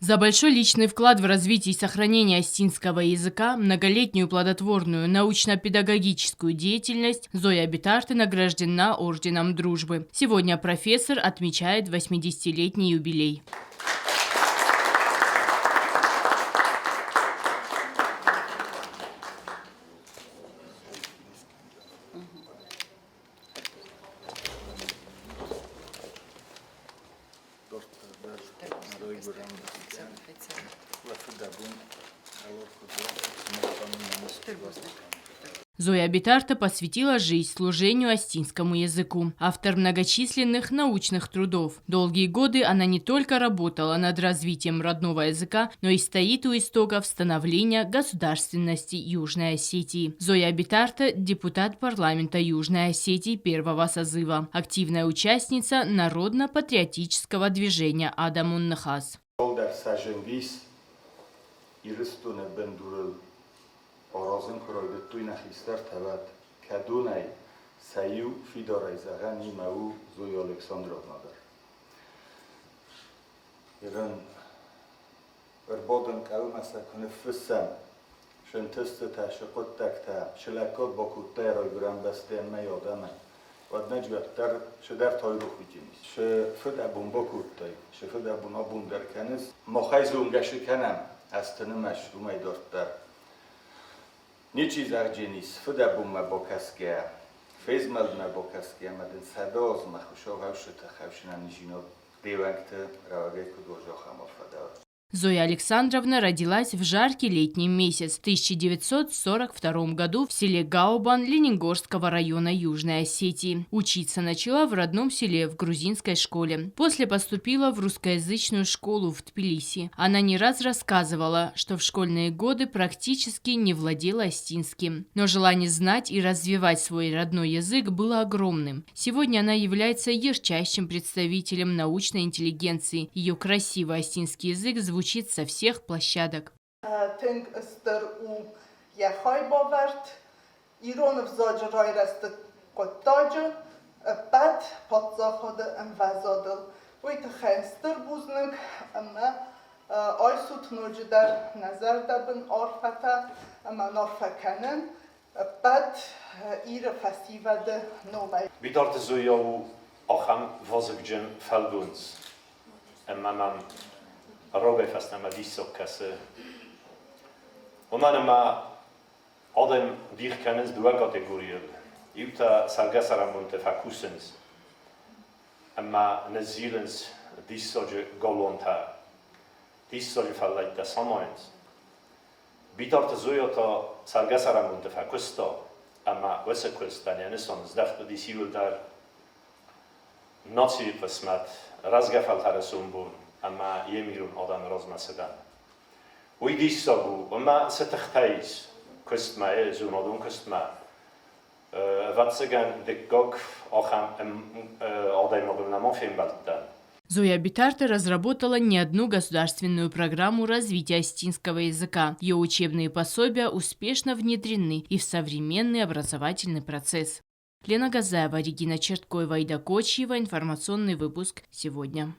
За большой личный вклад в развитие и сохранение осетинского языка, многолетнюю плодотворную научно-педагогическую деятельность Зоя Битарты награждена Орденом Дружбы. Сегодня профессор отмечает 80-летний юбилей. Зоя Битарта посвятила жизнь служению осетинскому языку. Автор многочисленных научных трудов. Долгие годы она не только работала над развитием родного языка, но и стоит у истоков становления государственности Южной Осетии. Зоя Битарта – депутат парламента Южной Осетии первого созыва, активная участница народно-патриотического движения «Адӕмон Ныхас». Ирыстоны бындурыл аразын куы райдыдтой нӕ хистӕртӕ, уӕд кӕдонӕй сӕ иу фидарӕй зӕгъӕн имӕ у Зоя Александровна дӕр. Ирын ӕрбадын хъӕуы мӕ сӕ куы ныффыссӕм, се нтыстытӕ, се хъуыддӕгтӕ, се лӕггад бакодтай райгуырӕн бӕстӕйӕн мӕ адӕмӕн, уӕд нӕ уӕддӕр цыдӕр тайрох уыдзӕнис. Цы фыдӕбон бакодтай, цы фыдӕбон абон дӕр кӕныс, махӕй зонгӕ цы кӕнӕм, азты нымӕц уымӕй дарддӕр. Ничи зӕгъдженис, фыдӕбонмӕ бакӕсгӕйӕ, фезмӕлдмӕ бакӕсгӕйӕ ӕмӕ дын 100 азмӕ Хуыцау ӕфсыты хӕфсынӕнизинад де уӕнгты рӕуӕгӕй куыд уазал хамал фӕдӕ. Зоя Александровна родилась в жаркий летний месяц в 1942 году в селе Гаубан Ленингорского района Южной Осетии. Учиться начала в родном селе в грузинской школе. После поступила в русскоязычную школу в Тбилиси. Она не раз рассказывала, что в школьные годы практически не владела осетинским. Но желание знать и развивать свой родной язык было огромным. Сегодня она является ярчайшим представителем научной интеллигенции. Ее красивый осетинский язык звучит со всех площадок. Тынг стыр у йӕ хайбавӕрд ирон ӕвзаджы райрӕзты хъуыддаджы ӕппӕт паддзахады ӕмвӕзадыл. Уый тыххӕй стыр бузныг ӕмӕ айсут ноджыдӕр нӕ зӕрдӕбын арфӕтӕ ӕмӕ арфӕ кӕнын ӕппӕт Иры фӕсивӕды номӕй. Битарты Зоя у ахӕм вазыгджын фӕлгонц, ӕмӕ мӕм рагӕй фӕстӕмӕ диссаг кӕсы. Уымӕн ӕмӕ адӕм дих кӕнынц дыууӕ категорийыл. Иутӕ цӕргӕ-цӕрӕнбонты фӕкусынц ӕмӕ ныззилынц диссаджы галуантӕ, диссаджы фӕллӕйттӕ самайынц. Битарты Зоя та цӕргӕ-цӕрӕнбонты фӕкуыста, ӕмӕ уыцы куыстӕн йӕ нысан здӕхт уыдис иуылдӕр нацийы хъысмӕт, рӕзгӕ фӕлтӕры сомбон ӕмӕ йе мирон адӕмы размӕцыдӕн. Уый диссаг у, ӕмӕ цы тыхтӕ ис куыстмӕ, зонадон куыстмӕ, ӕвӕццӕгӕн, дыккаг ахӕм адӕймагыл нӕма фембӕлдтӕн. Зоя Битарта разработала не одну государственную программу развития осетинского языка. Ее учебные пособия успешно внедрены и в современный образовательный процесс. Лена Газаева, Регина Черткоева, Ида Кочиева. Информационный выпуск сегодня.